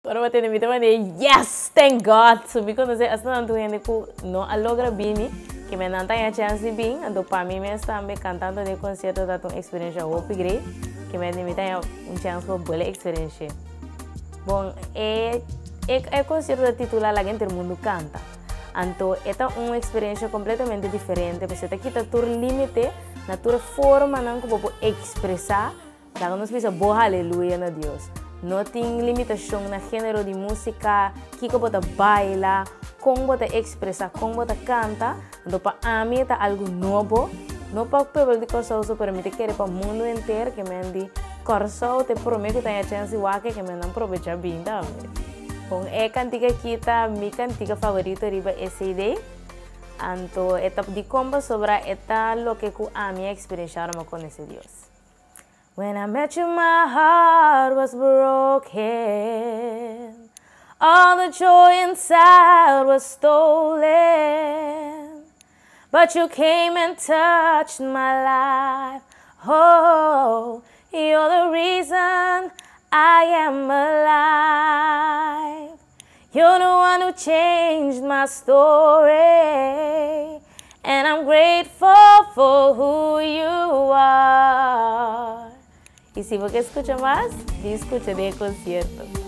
Ora bo tende mi ta manda yes, thank God! So mi konosé asta tantu hende ku no a logra bini, ke men nan ta haña chèns di bin, anto pa mi mes tambe kantando den e konsierto ta un eksperensia hopi great, ke men di mi ta haña un chèns pa bole eksperensh'é. Bon, e e konsierto ta titulá Laga Henter Mundu Kanta. Anto e ta un eksperensia kompletamente diferente, pasobra e ta kita tur límite na tur e formanan ku bo por ekspresá. Laga nos bisa bo haleluya na Dios. No tin limitashon na género di músika, kiko bo ta baila, kon bo ta ekspresá, kon bo ta kanta. Anto pa ami e ta algu nobo, no pa pueblo di Kòrsou so, pero mi ta kere pa mundu henter ke men di Kòrsou ta e promé ku ta haña chèns di wak ke men nan probechá bin tambe. Bon, e kantika aki ta mi kantika favorito riba e CD. Anto e ta dikon pasobra e ta loke ku ami a eksperenshá ora mi a konosé Dios. When I met you my heart was broken All the joy inside was stolen But you came and touched my life Oh, you're the reason I am alive You're the one who changed my story And I'm grateful for who you are. I si bo ke skucha mas, bin skucha den e konsierto.